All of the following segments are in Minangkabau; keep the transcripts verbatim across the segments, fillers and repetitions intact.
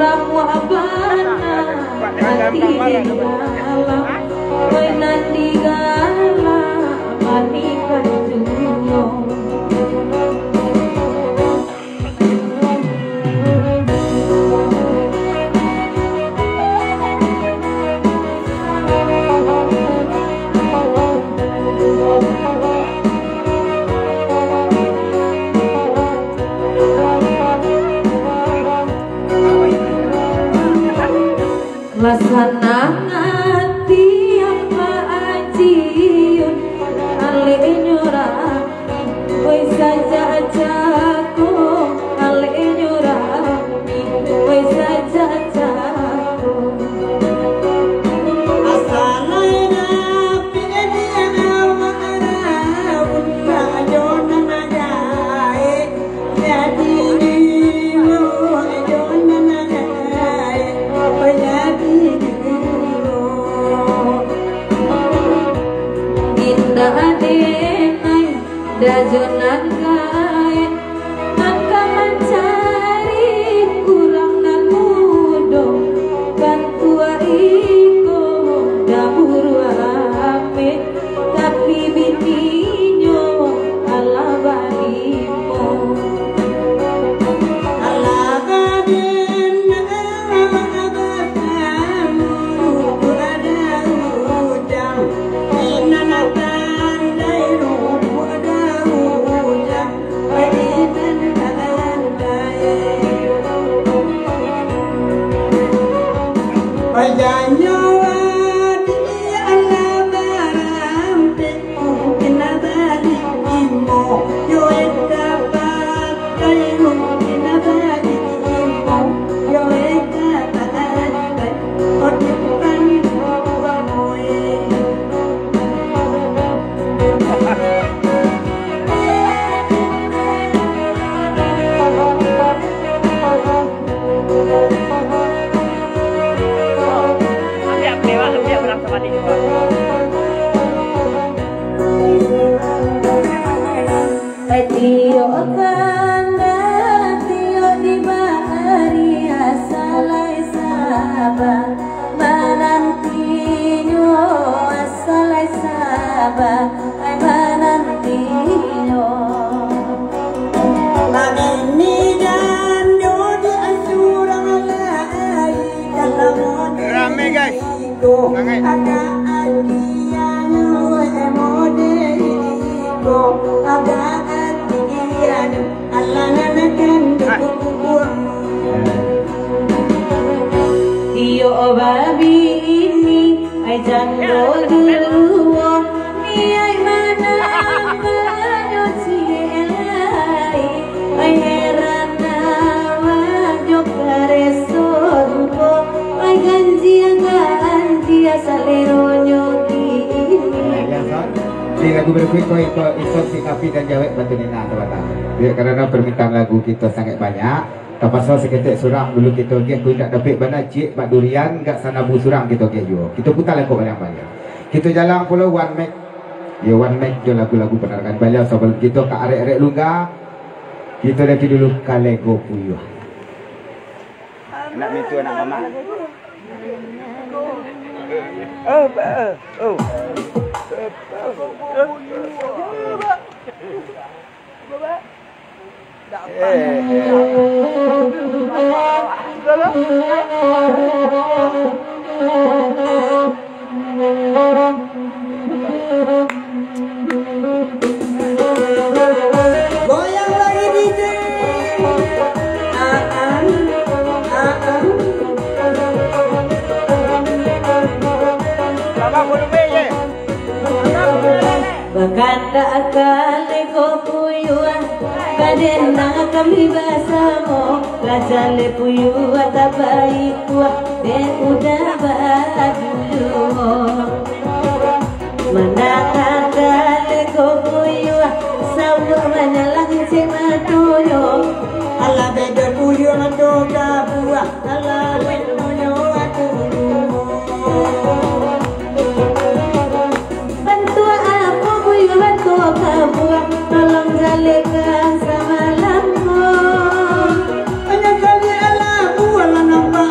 Ramuah bana ati di dalam, oi nan digalak maningkan juo. Lah sanang ati Abah Aji, aleknyo rami, oi sajak cako, aleknyo rami, oi sajak cako. Asalai dapik dia awak raun, rajo nan gaek. Indak ade nai dajo nan gaek, nan ka mancari urang nan mudo, kan tuak iko daburu ameh. Tapi bininyo alah balimo. Alah baden, alah basamu, ada ujang. Inana tandai rupu ada ujang. Pajanyo adi alah barampek, mungkin abadi imo, yo eka pakai, mungkin abadi imo, yo eka pakai, odepan buah moe. Tiok kanda, tiok dibari, asalai saba manantinyo, asalai saba ai manantinyo. Babini jando di asurang lai, kalau Rame, guys. Sangat. Iyo babini, ai jando duo, ni ai manambanyo ciek lai. Ai heran awak jo pareso rupo, ai ganjia-ganjia saleronyo kini. Di lagu berikut ko, iko, iko sikapi dan jawek batu nina tu batang. Yo, karano permintaan lagu kito sangat banyak, tapaso saketek surang dulu kito geh, ko indak dapek bana ciek bak durian, gak sanabu surang kito geh juo. Kito puta lagu banyak-banyak. Kito jalang pulo one mic. Yo, one mic jo lagu-lagu panarakan baliau sabalun kito ka arek-arek lungga. Kito daki dulu ka Lego Puyuah. Anak mintu anak mamak. Oh, ba-, oh. Goyang lagi, D J. Ah, ah, ah, ah. Tambah volume, ye. Bakandak ka Lego Puyuah, badendang kami basamo, lah jaleh Puyuah tabaikuah, dek udah badulu. Mandanga ka Lego Puyuah, sauak manyalang cek matonyo. Alah beda Puyuah mato kabuah, alah beda Puyuah mato kabuah. Bantuak apo Puyuah mato kabuah, tolong jalekan samalam ko. Hanya kali alah buah lah nampak.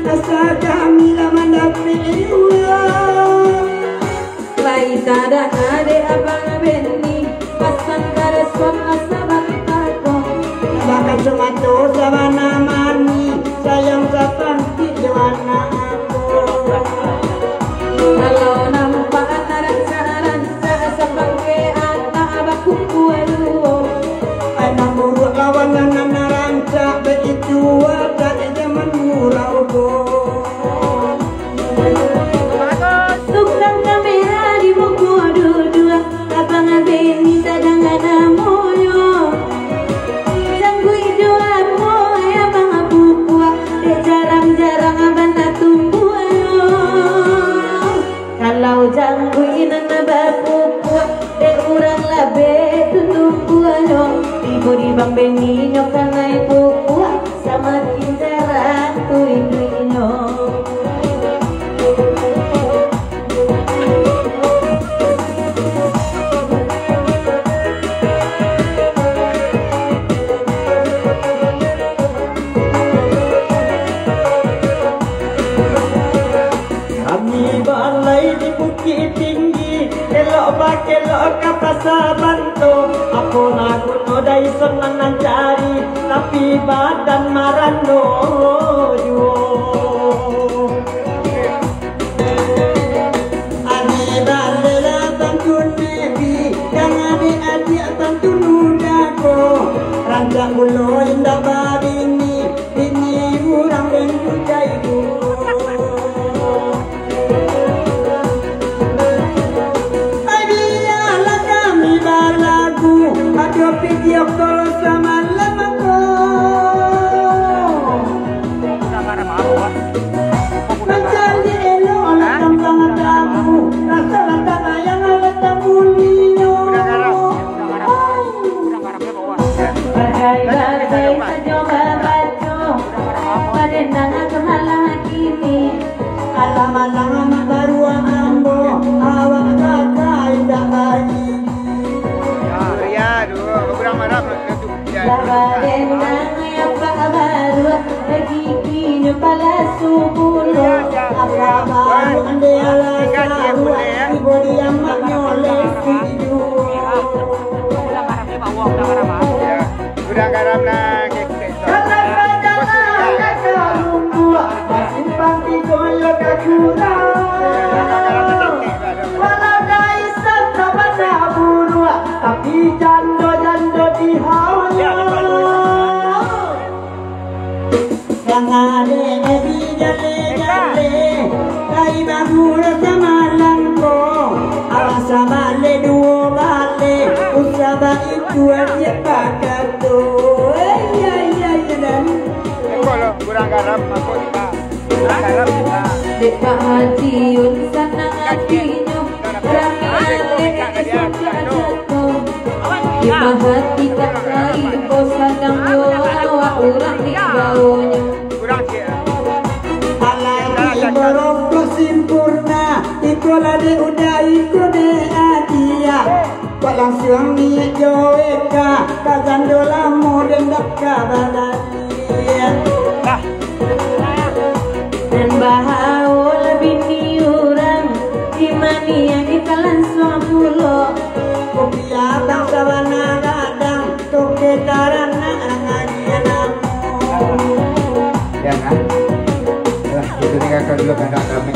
Asa kami lah mandapek uang. Lai tadanga dek Abang Beni, pasan karasuan asa batako. Bakacamato sabana mani, sayang sapantik jo anak ambo. Kalau nampak anak rancak-rancak, sapangke anak bakuku aluo. Anak buruak lawan anak rancak, baitu adat di zaman urau ko. Tukang kamera di muko duduak, Abang Beni tadanga namonyo. Jangguik jo apo, ai Abang Pupuak, dek jarang-jarang Abang nan tumbuahnyo. Kalau jangguik nan bapupuak, dek urang labek tu tumbuahnyo. Tibo di Bang Beni nyo kanai pupuak, samakin jarang tu iduiknyo. Kami balai di Bukik Tinggi, elok bakelok ka Pasa Banto. Apo lah guno daison nan mancari, tapi badan marano juo. Ade balai lah pantun nebi, danga dek adiak pantun muda ko. Rancak pulo indak babini, bini urang den tu caiku. Ai, bialah kami balagu, ado video call samalam ko. Mancaliak elok lah kambang tabu, raso lah tangayang lah tabuninyo. Bagai-bagai sajo babaco, padendang kamalah kini. Alah malang anak baruak ambo, awak kakai indak bagigi. Ria dulu, kurang marah. Babadendang apak baruak, giginyo palasu pulo. Apak baruak ande alah saruak, tibo di amaknyo lesi juo. Udah garam lah, kek. Jalan bajalan ka Kalumbuak, basimpang tigo yo ka Kurau. Walau gaisan sabana buruak, tapi jando-jando di haunyo. Sangadek di jale-jale, kai baru rasa malam ko. Alah sabale duo bale, usah baitu aja bakato. Eh, iya, iya, iya, dan Kurang garam, mako kita. Kurang garam kita. Dek Pak Haji Yun sanang atinyo, rami alek di suka jato. Di mahati tak lain, bosan dan yo awak urang di bawonyo. Kurang sikit. Alai ibo rokok simpurna, iko lah dek udah iko dek adia. Pak langsuang niat jo eka, ka jando lamo den dak ka balaliak. Nah. Den bahawo lah bini urang, di maniang kita langsuang pulo. Kopi abang sabana gadang, toke taranak angagian amo. Ya kan? Alah, kita tinggalkan dulu kandak kami.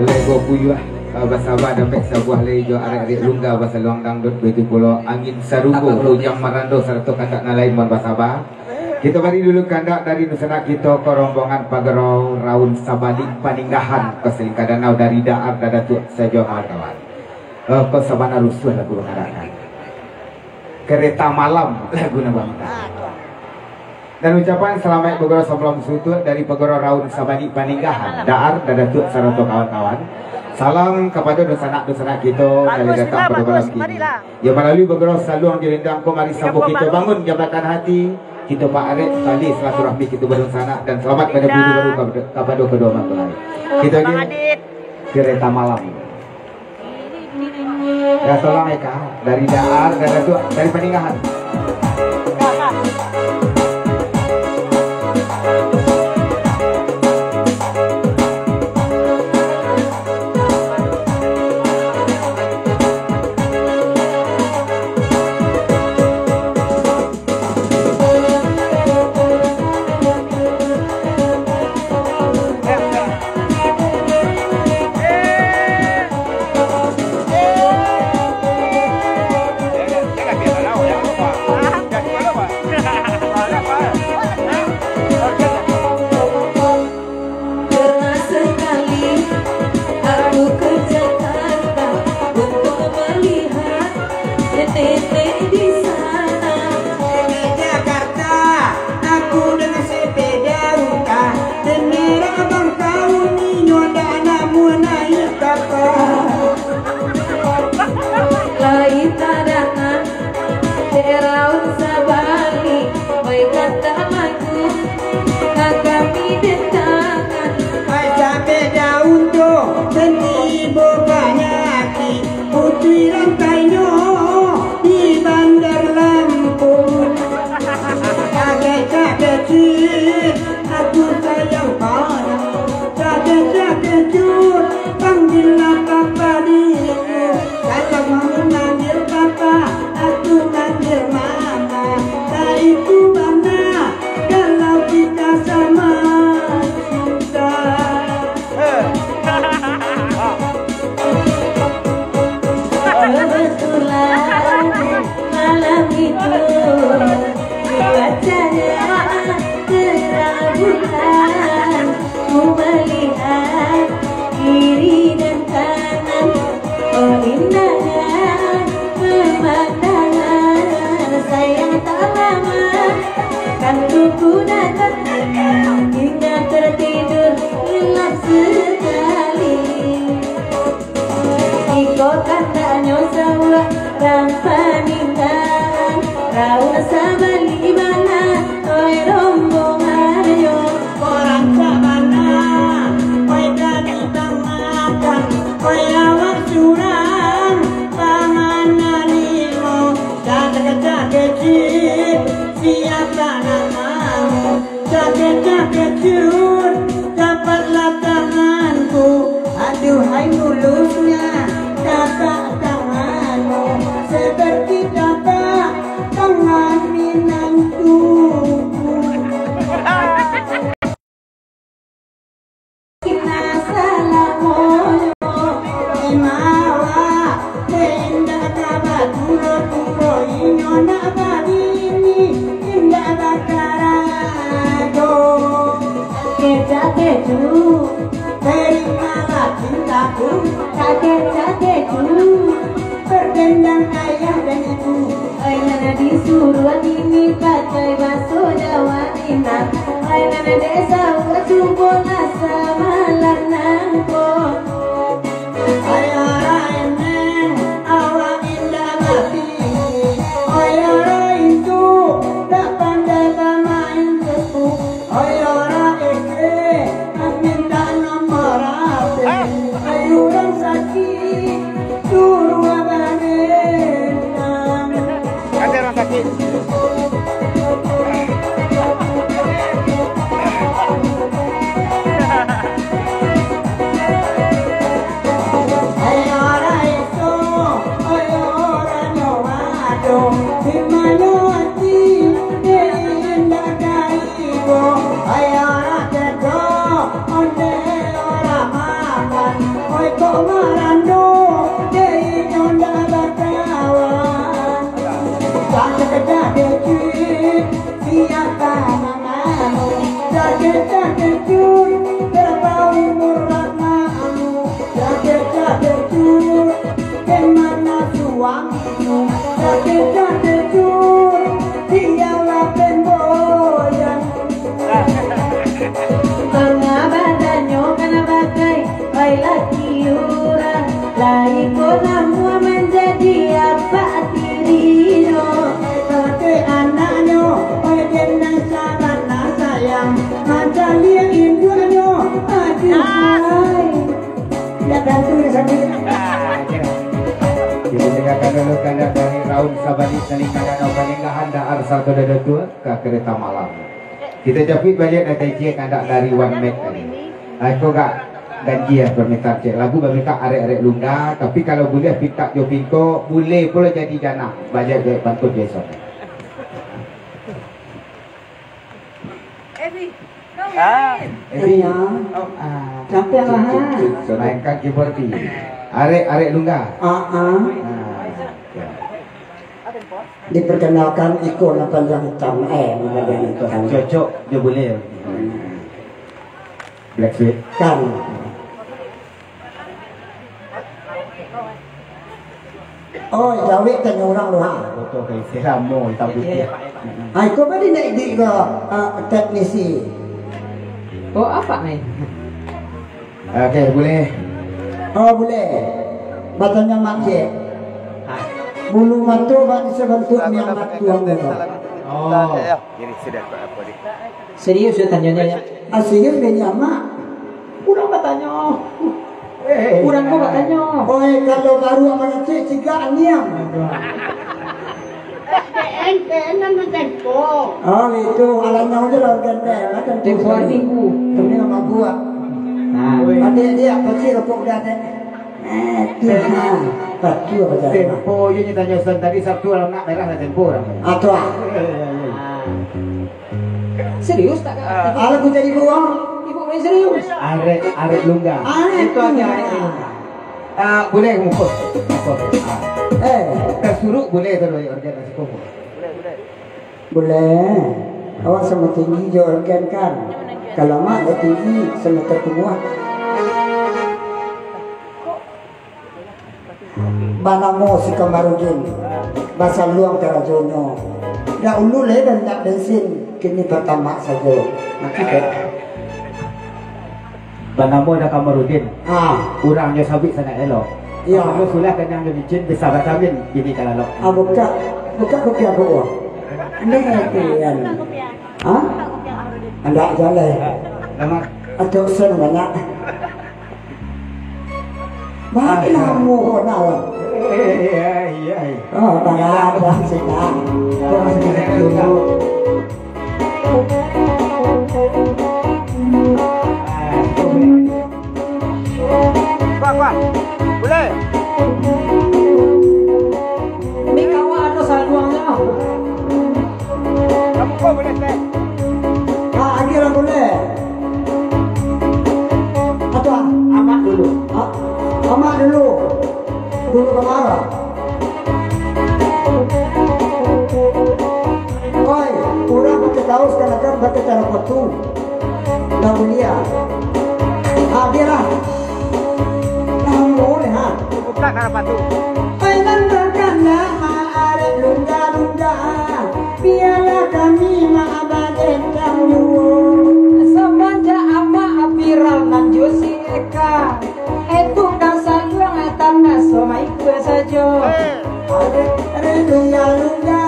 Lego puyuah. Ah, basaba dapek sabuah lai jo arek-arek lungga basaluang dangdut, baitu pulo angin sarugo, ujang marando, sarato kandak nan lain, mohon basaba. Kito bari dulu kandak dari dunsanak kito ko rombongan Pagaro Raun Sabalik Paninggahan, ko salingka danau dari Daar Dadatuak sajo kawan-kawan. Eh, ko sabana rusuah lagu bangarakan. Kereta Malam lagu nan bamintak. Dan ucapan salamaik bagurau salam suntuak dari Pagaro Raun Sabalik Paninggahan, Daar, Dadatuak, sarato kawan-kawan. Salam kapado dunsanak-dunsanak kito nan lah datang pado malam kini. Yo malalui bagurau saluang jo lendang ko mari sabo kito bangun jambatan hati, kito paarek tali silaturahmi kito badunsanak, dan salamat pado bulan baru kapado, kapado kaduo mempelai. Kito ni Kereta Malam. Ya, tolong Eka, dari Daar, Dadatuak, dari Paninggahan. Sudah tertidur, ingat tertidur, lelap sekali. Iko kandaknyo saurang paninggalan, Raun Sabali bana, oi rombongannyo. Urang sabana, oi kami bangakan, oi awak surang, pangananimo, cakecak kecik, siapa namamu? Cakecak kecik, dapatlah tanganku. Aduhai mulusnyo, dapat tanganmu, seperti dapat tangan minantuku. Nah, salamonyo imawa, indak ka baturo-turo, inyo nak babini, indak bakarajo. Cakecak kecik, terimalah cintaku. Cakecak kecik, berdendang ayah dan ibu. Oi nan disuruah nini pakai baso Jawa Minang. Oi nan desa urang cubolah samalam nangko. Oi urang eneng, awak indak bati. Oi urang intu, dak pandai bamain tepuk. Oi urang eke, minta nomor H P. Oi urang sakik, suruah barendang. Kasih urang sakik. Oi urang iso, oi urang nyo ado, di mano ati, di indak ka ibo. Oi urang kedo, onde urang makan, oi kok marando, di inyo ndak bakawan. Cakecak kecik, siapa namamu? Cakecak kecik, berapa umur anakmu? Cakecak kecik, kemana suamimu? Cakecak kecik, dialah pemboyan. Manga badannyo kana bagai, oi laki urang, lai ko namuah manjadi apak tirinyo. Pakai anaknyo, oi den nan sabana sayang, mancaliak induaknyo, aduh ai. Dak tantu di sakik. Kita dengarkan dulu kandak dari Raun Sabali, saling kandak no paninggahan Daar Sarto Dadatua ka Kereta Malam. Kita capik baliak nan tadi, kandak dari One Mac tadi. Ah, iko gak ganjia permintaan cek. Lagu bamintak arek-arek Lungga, tapi kalau buliah pintak jo pingko, buliah pulo jadi jana. Baliak jo pantun jo esok. Ah, Evi. Iya. Oh. Ah. Sampai lah, ha. Mainkan keyboard, Pi. Arek, arek Lungga. Ah, ah. Ah, ya. Diperkenalkan iko nan panjang hitam, eh, nan panjang hitam. Cocok jo buliah. Black Sweat. Kan. Oh, jawek tanyo urang tu, ha. Foto ka isi lamo, hitam putih. Ah, iko bari nak idik ko, ah, teknisi. Oh, apa, Mai? Oke, buliah. Oh, buliah. Batanyo Mak Jack. Bulu mato bak sabantuak niamat Tuhan ko. Oh. Jadi sudah apa dia? Serius yo tanyonyo, yo? Ah, serius dek nyo, Mak. Urang batanyo. Eh. Urang ko batanyo. Oi, kalau baru mangecek cigak niam. P N, P N nan tempo. Oh, itu. Alannyo ajo lah organ P N, kan? Tempo hari Minggu. Kami nggak mampu, Pak. Nah. Adik dia, pasti rokok dia, Dek. Eh, tu, ha. Pasti apa cara? Tempo, yo nyo tanyo Ustaz tadi, Sabtu alam nak merah lah tempo urang. Ah, tu ah. Eh, eh, eh. Serius tak, Kak? Ah. Alah, ku jadi buang. Ibu main serius. Arek, arek Lungga. Arek Itu ada Lungga. Arek Lungga. Ah, buliah muko. Muko. Ah. Eh. Tasuruak buliah tu, organ nasi koko. Buliah. Awak samo tinggi jo organ kan? Kalau mak dah tinggi, samo terkubuah. Banamo si Kamarudin, basaluang karajonyo. Dak ulu leh dan dak bensin. Kini pertama sajo. Nanti ke Banamo Da Kamarudin. Ah. Urangnyo sabuik sangaik elok. Iyo. Apabilo sulah kanyang jo micin, bisa bacamin, bini ka lalok. Ah, buka, buka kopi aku. Ni kopi an. Ha? Andak jalai. Nama? Atau sen banyak. Makin lamo nak. Iya, iya, iya. Oh, parah, parah, sih, Kak. Kurang sedikit dulu. Kuat, kuat. Boleh. Ni kawan ado saluangnyo. Kamu kau boleh, Tek? Ah, lagi lah boleh. Apa? Amak dulu. Ah, amak dulu. Dulu kamara. Oi, urang pakai kaus, kanakan pakai cara kotu. Dah mulia. Ah, biarlah. Dah mulai, ha. Buka karapatu. Oi, nan takana ma arek lungga-lungga. Biarlah kami ma abadetang juo. Samanjak amak viral nan jo si Eka. Eh, tunggang saluang, eh, tanda somai kue sajo. Eh. Are, are, lungga, lungga,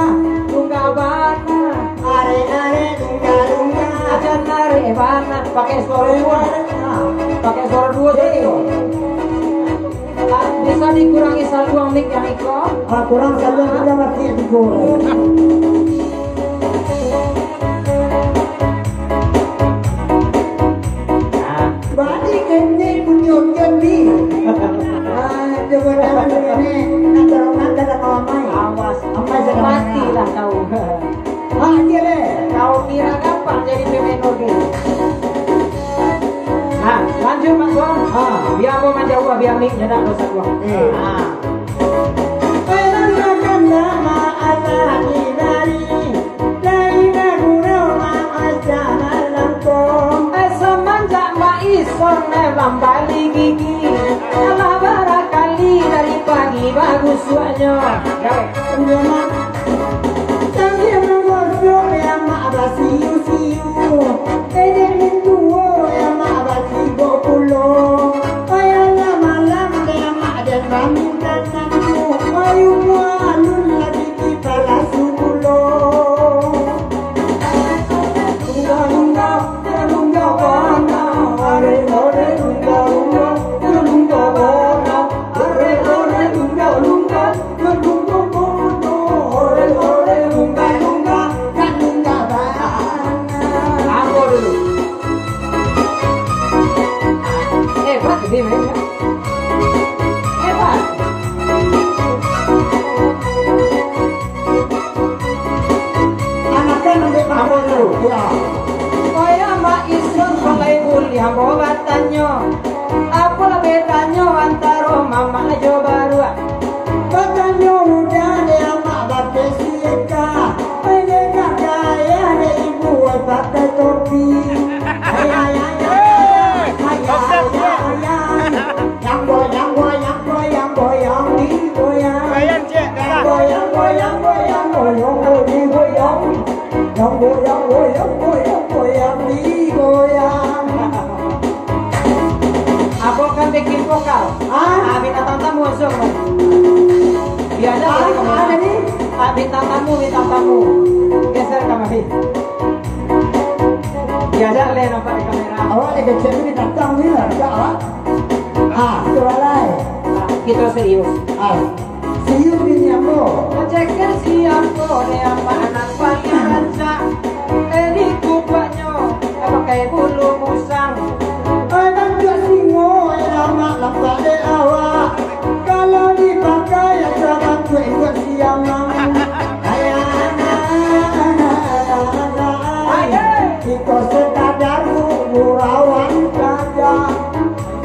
lungga bana. Are, are, lungga, lungga. Aja narik bana, pakai suara dua. Pakai suara dua tadi. Ah, bisa dikurangi saluang mic yang iko? Ah, kurang saluang kita mati tigo. Badi kene punyo jadi. Ah, coba tangan kene, nak tarongan kada mau amai. Awas. Amai sudah mati lah kau. Ah, iya deh. Kau kira gampang jadi pemain organ? Nah, lanjut, Mak Tuan. Ah. Biar aku manjauh, biar mic nyedak dosa gua. Eh. Ah. Pelan makan nama Allah di dari. Lain guru ma aja malangkong. Eh, samanjak Mak Ison mambali gigi, alah barakali dari pagi bagusuaknyo. Sambil manggosok, ya mak basiu-siu. Edek mintuo, ya mak bacigok pulo. Ayolah malam, ya mak den raminkan nantu. Ayu mua alun lagi. Apo dulu? Eh, Pak, gede main, ya. Eh, Pak. Anakan ambil paham dulu. Ya. Kaya Mak Isun, kalau ibu liang bawa batanyo. Apolah bedanyo antaro mamak jo baruak? Batanyo udah dek amak bakeh silika, pendek gaya dek ibu ai pakai topi. Ayah, ayah, ayah, ayah, ayah, ayah. Yang goyang, goyang, goyang, goyang, di goyang. Goyang, cik. Yang goyang, goyang, goyang, goyang, goyang, goyang. Yang goyang, goyang, goyang, goyang, di goyang. Abang kan bikin vokal. Ah? Ah, bintang tamu masuk, Bang. Biar ada Ah, bintang tamu. Ada ni? Ah, bintang tamu, bintang tamu. Geser kamari. Biar ada le nampak di kamera. Awak ni kecil ni datang ni lah, tak, ah? Ah, tu lah, lai. Ah, kita serius. Ah. Siun bini ambo. Ceker si ambo, dek amak anak paling rancak. Eh, di kukuaknyo, pakai bulu musang. Eh, bantuak singo, eh, lamak lampak dek awak. Kalau dipakai, sabantuak buat si amang. Ayah, ayah, ayah, ayah, ayah, ayah. Iko sekadar gurauan saja.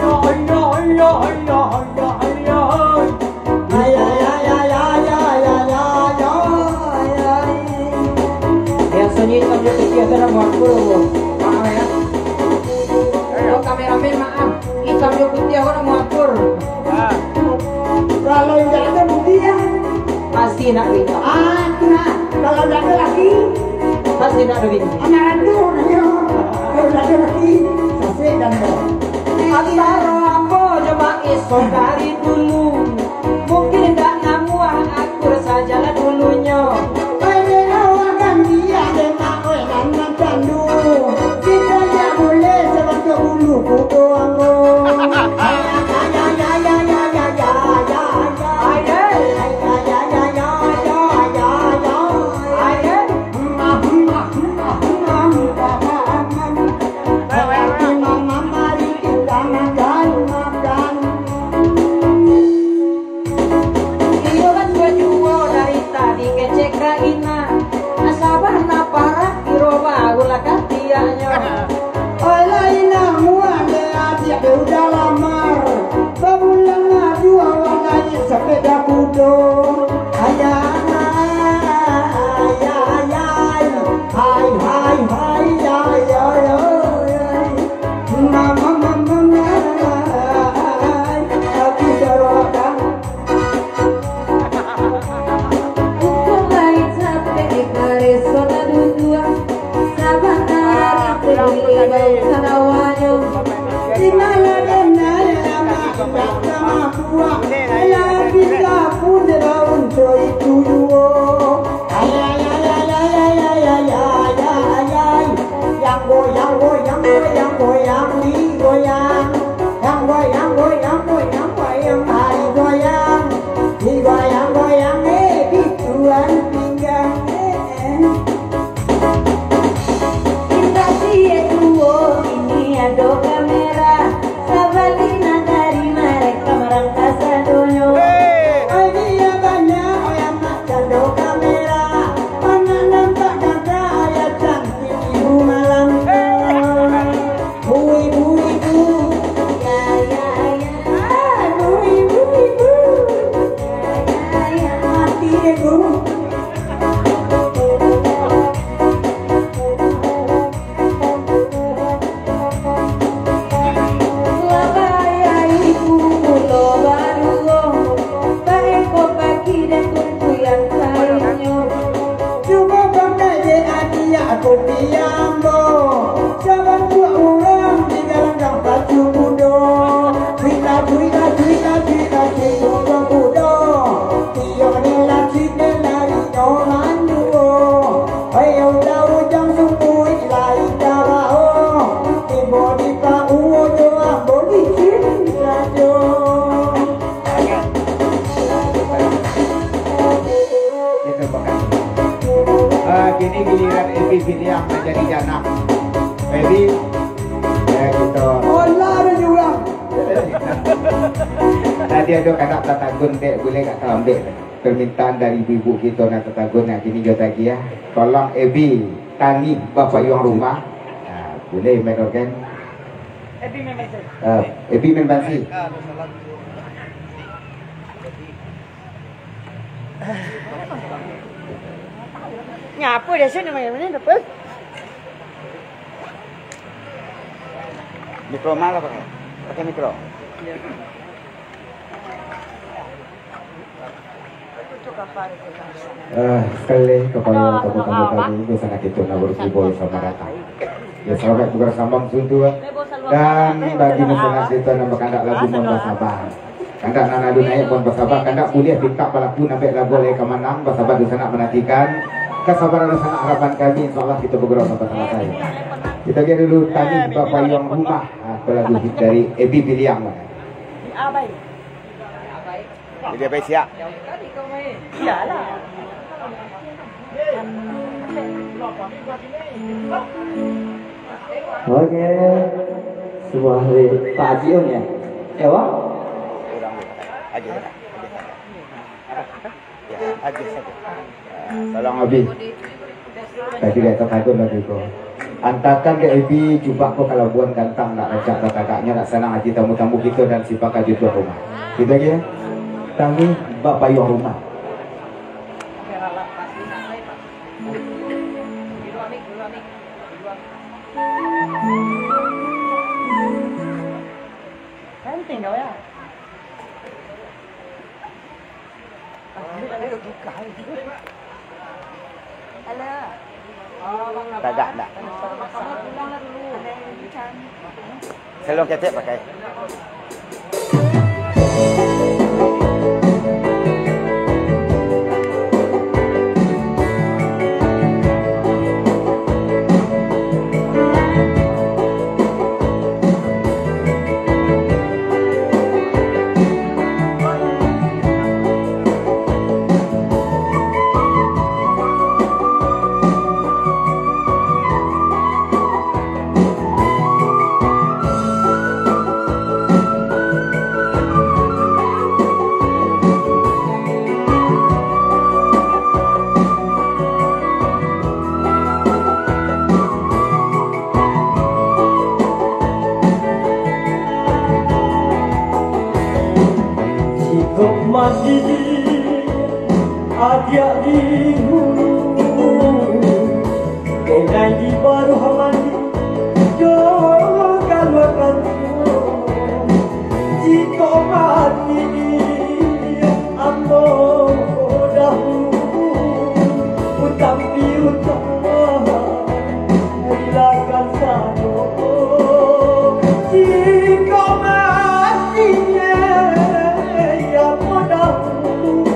Ayah, ayah, ayah, ayah, ayah, ayah. Ay, ay, ay, ay, ay, ay, ay, ay, ay, ay. Biasonyo itam jo putiah tu nak buat apa, Bu? Maaf, ya. Oh, kameramen, maaf. Itam jo putiah tu nak buat apa? Ah. Kalau indak ado putiah, pasti nak itam. Ah, tu nah. Kalau indak ado laki, Pasti nak duit. Anak randu nyo. Kalau dak ado laki, sasek dan ado. Antaro ambo jo Mak Isok dari dulu, mungkin dak namuah akur sajalah dulunyo. Pai dek awak ganti ade mak oi nan nan candu. Kito dak buliah sabantuak bulu kudo ambo. Ayah. Iyo kan bajuo dari tadi kecek ka Ina. Nasabah naparak kiro baru lah katiaknyo. Alah Ina muak dek adiak dek udah lamar. Babulan madu awak naiak sapeda kudo. Ayah, ayah, ayah, hai, hai, hai, ayah, ayah, ayah. Mama, mama, mama, aku sorok dah. Untuang lain sampai di pareso nan duduak. Sabana ari peduli bau sarawanyo. Di mana denai anak indak sama buah. Lah pindah pun daun coy tuyuo. Ayah, ayah, ayah, ayah, ayah, ayah, ayah, ayah. Yang goyang, goyang, goyang, goyang, digoyang. Yang goyang, goyang, goyang, goyang, hari goyang. Digoyang-goyang, eh, bituan pinggang, eh. Indak ciek duo, ini ado kamera. Sabali nan dari mareka marangka sadonyo. Hei! Idea banyak, oi amak cando kamera. Anak nampak gagah, ayah cantik ibu malam. Hei! Ibu, ibu, ibu. Ya, ya, ya. Ah, ibu, ibu, ibu. Ya, ya, ya. Mati deh, Bu. Labai ibu pulo baruo, baeko pagi den tuntuian kainnyo. Cubo pakai dek adiak kopi ambo, sabantuak urang di galanggang pacu kudo. Cuik lah, cuik lah, cuik lah, cuik lah, cuik kudo-kudo. Iyo ni lah cuik den lai nyo manduo. Oi, udah ujang sumbuik lai tabao. Tibo di pauo jo ambo licin sajo. Terima kasih. Ah, kini giliran Ebi Piliang manjadi janam. Ebi, ya, kita. Olah ada jurang. Tadi ado kanak tatagun dek, buliah gak talambek. Permintaan dari ibu-ibu kito nan tatagun nan kini jo tagih, ya. Tolong Ebi Tani bapayuang rumah. Nah, buliah main organ. Ebi main bansi. Eh, Ebi main bansi. Ngapa dia sini main-main apa? Mikro mana pakai? Pakai mikro. Eh, sekali lagi kepada tamu-tamu kami, di sana kita nak berkumpul sama datang. Ya, selamat berkesenambung suntuk. Dan bagi masyarakat kita nak berkandak lagu mohon bersabar. Kandak nan adu naik mohon bersabar, kandak buliah mintak palaku nambek lagu lai ka manang, bersabar di sana menantikan. Kesabaran di sana harapan kami, insyaallah kita bergerak sampai selesai. Kita lihat dulu Tani Bapayuang Rumah, ah, lagu hit dari Ebi Piliang. Jadi, apa siap? Iyalah. Oke. Sebuah dari Pak Haji On, ya? Ya, Wak? Kurang. Aja, aja. Ya, aja saja. Tolong, Abi. Tapi dak takut lagi ko. Antakan dek Ebi jubak ko ka Labuan Gantang, nak rancak tatagaknyo, nak sanang hati tamu-tamu kito dan simpang ka tujuan rumah. Kito aja. Tani Bapayuang Rumah. Penting kau ya. Alah. Tagak ndak? Salon ketek pakai. Jikok mandi adiak di hulu, denai di baruah mandi jo kaluarga. Jikok mandi ambo dahulu, utang piutang hilakan sado. Jikok mandi ambo dahulu,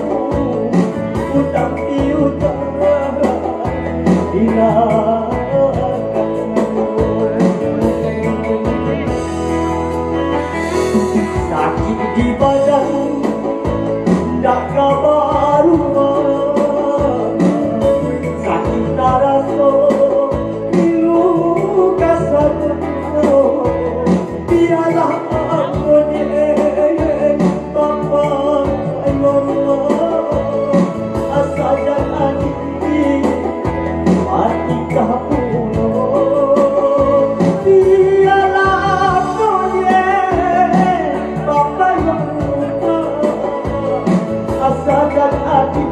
utang piutang hilakan sado. Sakik di badan, ndak ka baruah. Sakik taraso, pilu ka sabuik. Bialah ambo ni, Bapak, yo Allah, asa jan ati batingkah pulo. Bialah ambo ni, Bapak, yo Allah, asa jan ati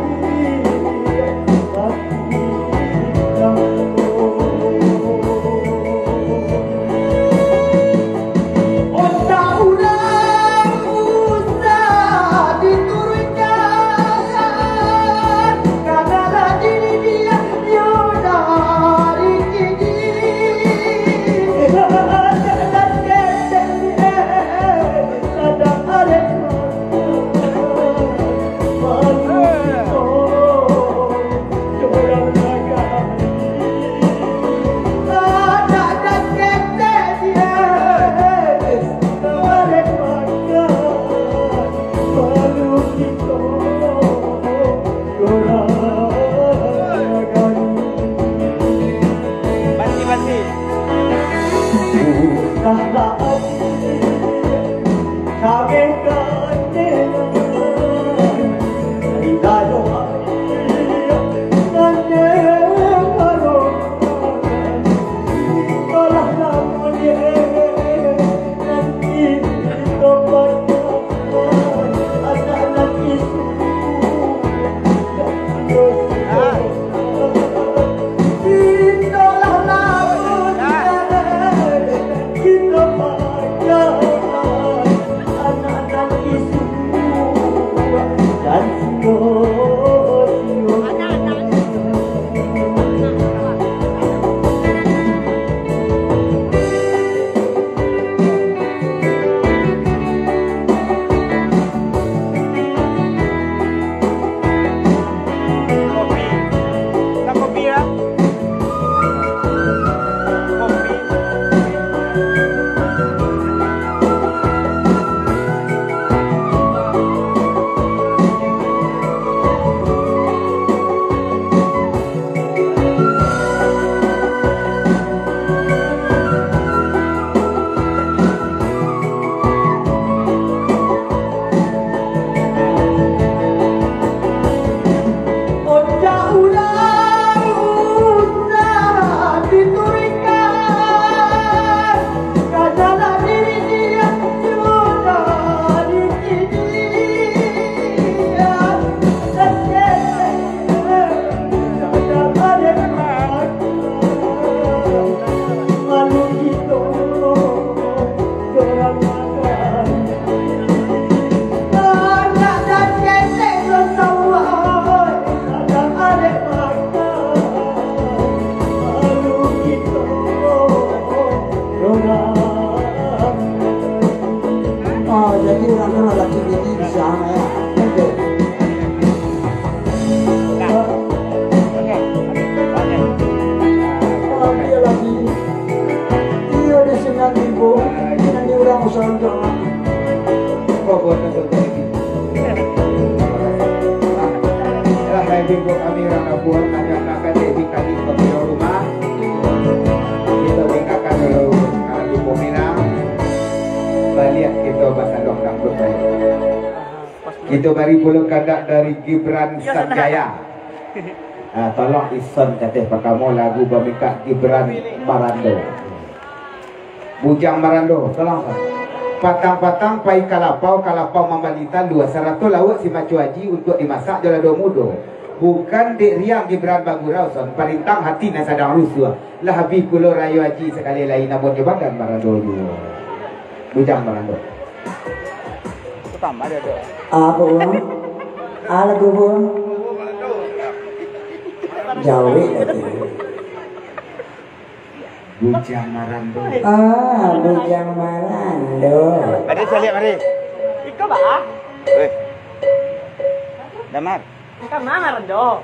Banti, banti. Lah, hai, ibu kami urang kampung, anak-anak adik di kami, kami rumah. Kita tinggalkan dulu, kalau di Minang, baliak kita basalok dangdut baik. Kita bari pulo kandak dari Gibran Sanjaya. Ah, tolong ison kateh pakamo lagu bamintak Gibran Marando. Bujang Marando, tolong, Pak. Patang-patang pai ka lapau, ka lapau mambali talua, sarato lauak si Maco Aji untuak dimasak jo lado mudo. Bukan dek riang Gibran bagurau, son, parintang hati nan sadang rusuah. Lah abih pulo rayo Aji sakali lai, namonyo badan Marando juo. Bujang Marando. Apo? Alah, bubun. Jawek tadi. Bujang Marando. Ah, Bujang Marando. Mari, saliak, mari. Iko, Bah. Weh. Damar. Kama Marando.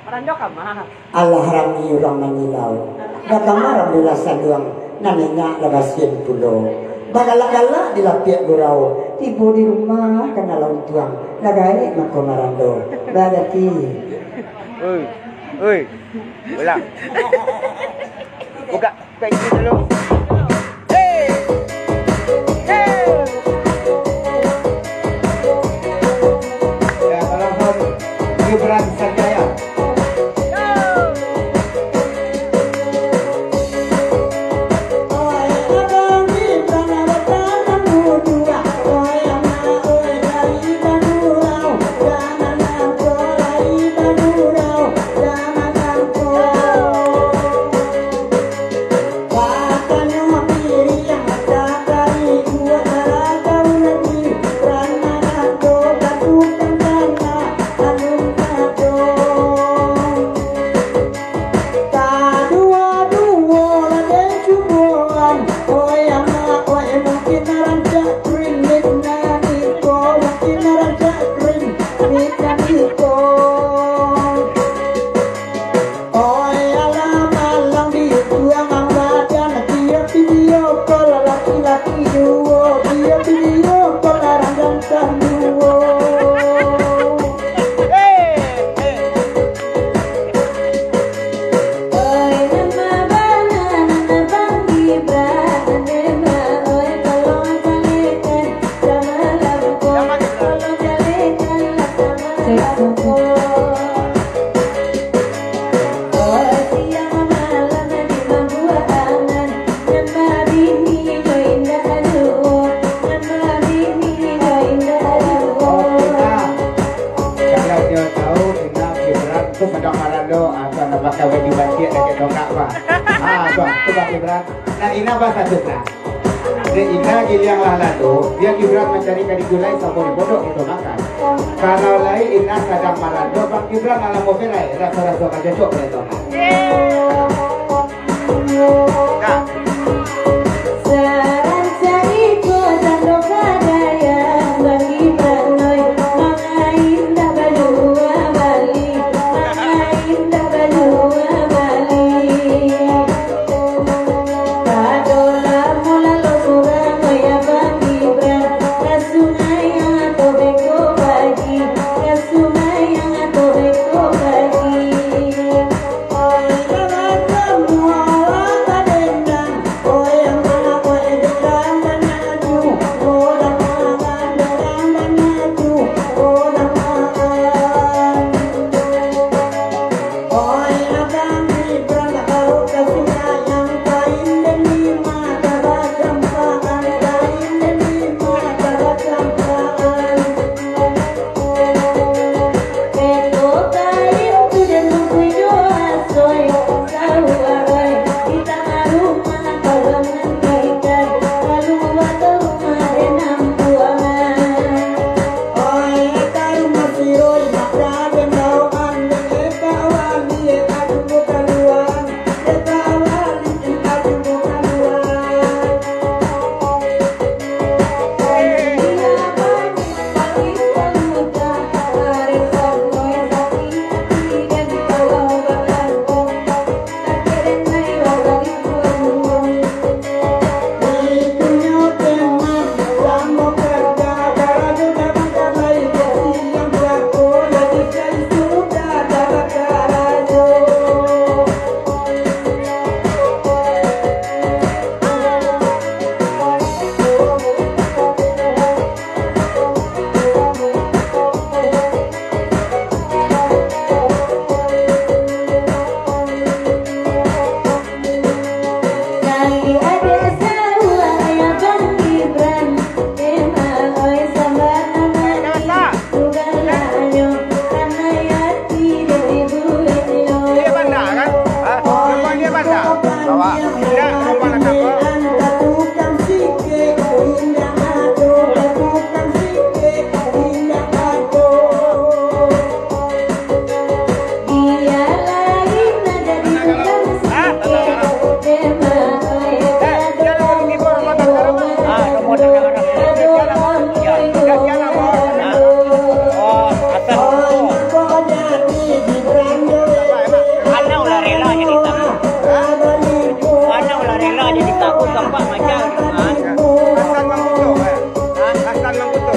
Marando kama. Alah rami urang manyilau. Dakama rami lah saluang. Nan inyak lah basian pulo. Bagalak-galak di lapiak gurau. Tibo di rumah kana lah untuang. Lah gaek mako Marando. Barati. Oi. Oi. Ulang. Buka. Thank you dulu. Hey. Hey. Ya, penonton Gibran Sanjaya. Oi, alah malam di tuangan badan, tiap video call laki-laki duo, tiap video call urang gantang duo. Oi, nama bana nan Abang Gibran, nama, oi, tolong caliakan. Kalau dia tahu, Inang Gibran tu sadang marando, ah, tu anak pakai baju batik, dah kena tongkak, Bang. Ah, tu, tu Bang Gibran. Nah, Ina basatu lah. Dek Ina giliang lah lado, bia Gibran mancari kari gulai samo di pondok kito makan. Kalau lai Ina sadang marando, Bang Gibran alam mobil lai, raso-raso ka cocok dek Ina. Nah. Hasan Mangkuto, eh. Hasan Mangkuto.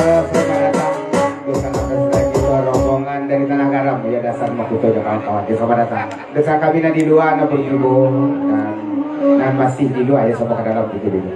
Eh, selamat datang, dunsanak-dunsanak kito, rombongan dari Tanah Garam, yo, Hasan Mangkuto jo kawan-kawan. Yo, selamat datang. Dunsanak kami nan di lua, nan berjubung, nan, nan masih di lua, yo, samo ka dalam kito dulu.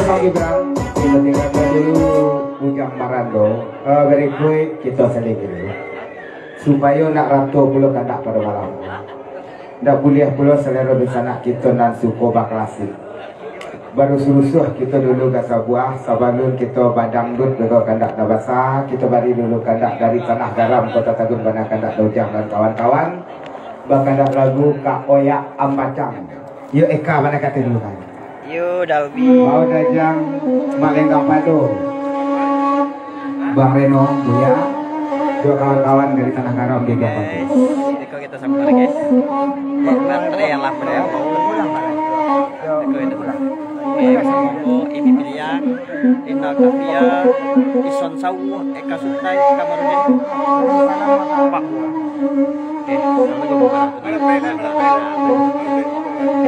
Bang Gibran, kita tinggalkan dulu Ujang Marando. Eh, berikut kita saling dulu. Supayo nak rato pulo kandak pado malam. Ndak buliah pulo salero dunsanak kito nan suko baklasik. Barusuah-rusuah kito dulu ka sabuah, sabalun kito badangdut jo kandak nan basa, kito bari dulu kandak dari Tanah Garam, Kota Tagun, bana kandak Ujang dan kawan-kawan. Bakandak lagu Kak Oyak Ambacang. Yo, Eka, bana kata dulu kan. Yo, Dalbi. Bao Dajang, Mak Lenggang Pado. Bang Reno, Buya, jo kawan-kawan dari Tanah Garam di Gampang. Guys, iko kita sampai, guys. Bang Andre lah, Bang. Iko itu. Oke, sama Ibi Piliang, Inal Kafia, Ison Sawu, Eka Sutai, Kamarudin. Pak. Oke, assalamualaikum warahmatullahi wabarakatuh.